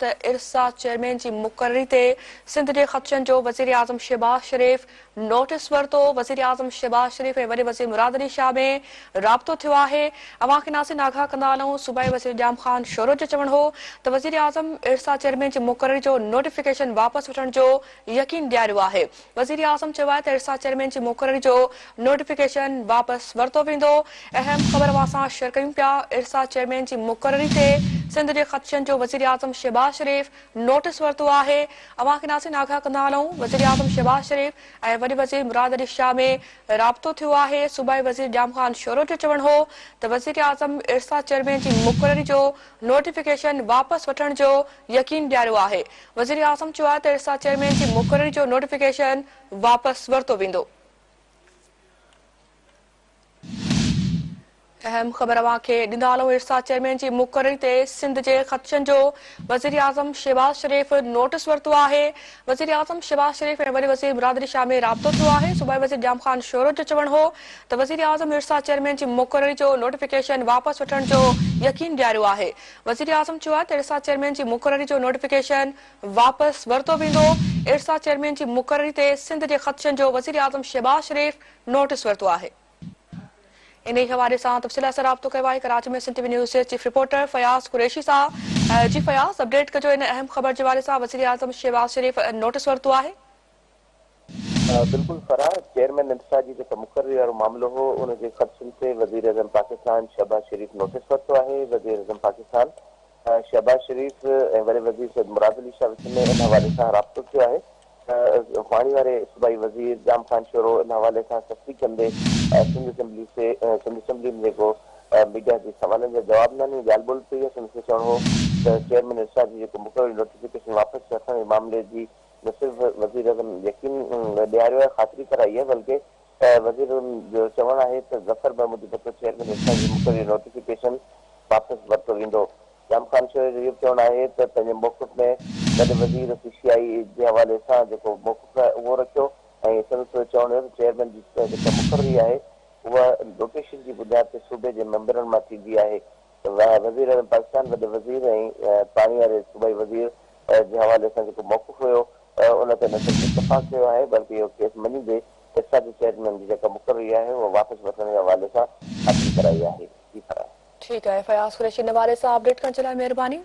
ته IRSA chairman جي مقرري تي سنڌ جي خدشن جو وزيراعظم شهباز شريف نوٽيس ورتو، وزيراعظم شهباز شريف ۽ وڏي وزير مراد علي شاهه ۾ رابطو ٿيو آهي، اوهان کي ناظرين آگاهه ڪندا هلون، صوبائي وزير ڄام خان شورو جو چوڻ هو ته وزيراعظم ارسا چيئرمين جي مقرري جو نوٽيفڪيشن واپس وٺڻ جو يقين ڏياريو آهي. وزيراعظم چيو آهي ته ارسا چيئرمين جي مقرري جو نوٽيفڪيشن واپس ورتو ويندو. اهم خبر اوهان سان شيئر ڪيون پيا، ارسا چيئرمين جي مقرري تي سنڌ جي خدشن جو وزيراعظم شهباز شريف نوٽيس ورتو آهي. اوهان کي ناظرين آگاهه ڪندا هلون، وزيراعظم شهباز شريف ۽ وڏي وزير مراد علي شاهه ۾ رابطو ٿيو آهي. صوبائي وزير ڄام خان شورو جو چوڻ هو ته وزيراعظم ارسا چيئرمين جي مقرري جو نوٽيفڪيشن واپس وٺڻ جو يقين ڏياريو آهي. وزيراعظم چيو آهي ته ارسا چيئرمين جي مقرري جو نوٽيفڪيشن واپس ورتو ويندو. اهم خبر اوهان کي ڏيندا هلون ارسا چيئرمين جي مقرري تي سنڌ جي خدشن جو وزيراعظم شهباز شريف نوٽيس ورتو آهي. وزيراعظم شهباز شريف ۽ وڏي وزير مراد علي شاهه ۾ رابطو ٿيو آهي. صوبائي وزير ڄام خان شورو جو چوڻ هو ته وزيراعظم ارسا چيئرمين جي مقرري جو نوٽيفڪيشن واپس وٺڻ جو يقين ڏياريو آهي. وزيراعظم چيو آهي ته ارسا چيئرمين جي مقرري جو نوٽيفڪيشن واپس ورتو ويندو، ارسا چيئرمين جي مقرري تي سنڌ جي خدشن جو وزيراعظم شهباز شريف نوٽيس ورتو آهي. انهي حوالي سان تفصيل سان رابطو ڪيو آهي ڪراچي ۾ سنڌ ٽي وي نيوز جي چيف رپورٽر فياض قريشي سان، جي فياض اپڊيٽ ڪجو ان اهم خبر جي حوالي سان وزيراعظم شهباز شريف نوٽيس ورتو آهي. بلڪل فرح، چيئرمين ارسا جي جيڪا مقرري وارو معاملو هو ان جي خدشن تي وزيراعظم پاڪستان شهباز شريف نوٽيس ورتو آهي، وزيراعظم پاڪستان شهباز شريف ۽ وڏي وزير سيد مراد علي شاهه وچ ۾ ان حوالي سان رابطو ٿيو آهي ته پاڻي واري صوبائي وزير ڄام خان شورو ان حوالي سان تصديق ڪندي سنڌ اسيمبلي سي سنڌ اسيمبلي ۾ جيڪو ميڊيا جي سوالن جا جواب ڏنا ۽ ڳالهه ٻولهه ڪئي آهي سندس چوڻ هو ته چيئرمين ارسا جي جيڪو مقرري نوٽيفڪيشن واپس وٺڻ جي معاملي جي نه صرف وزيراعظم يقين ڏياريو آهي، خاطري ڪرائي آهي بلڪه وزيراعظم جو چوڻ آهي ته ظفر محمود ڀٽو چيئرمين ارسا جي مقرري نوٽيفڪيشن واپس ورتو ويندو. ڄام خان شوري جو اهو به چوڻ آهي ته پنهنجي موقف ۾ وڏي وزير سي سي آء جي حوالي سان جيڪو موقف آهي اهو رکيو ۽ سندس چوڻ هيو ته چيئرمين جي جيڪا مقرري آهي اها روٽيشن جي بنياد تي صوبي جي ميمبرن مان ٿيندي آهي وزيراعظم پاڪستان وڏي وزير ۽ پاڻي واري صوبائي وزير جي حوالي سان جيڪو موقف هيو ان تي نه صرف اتفاق ڪيو آهي بلڪه اهو ڪيس مڃيندي ارسا جي چيئرمين جي جيڪا مقرري آهي اها واپس وٺڻ جي حوالي سان خاطري ڪرائي آهي. جي فرح. ٺيڪ آهي فياض قريشي ان حوالي سان اپڊيٽ ڪرڻ جي لاء مهرباني.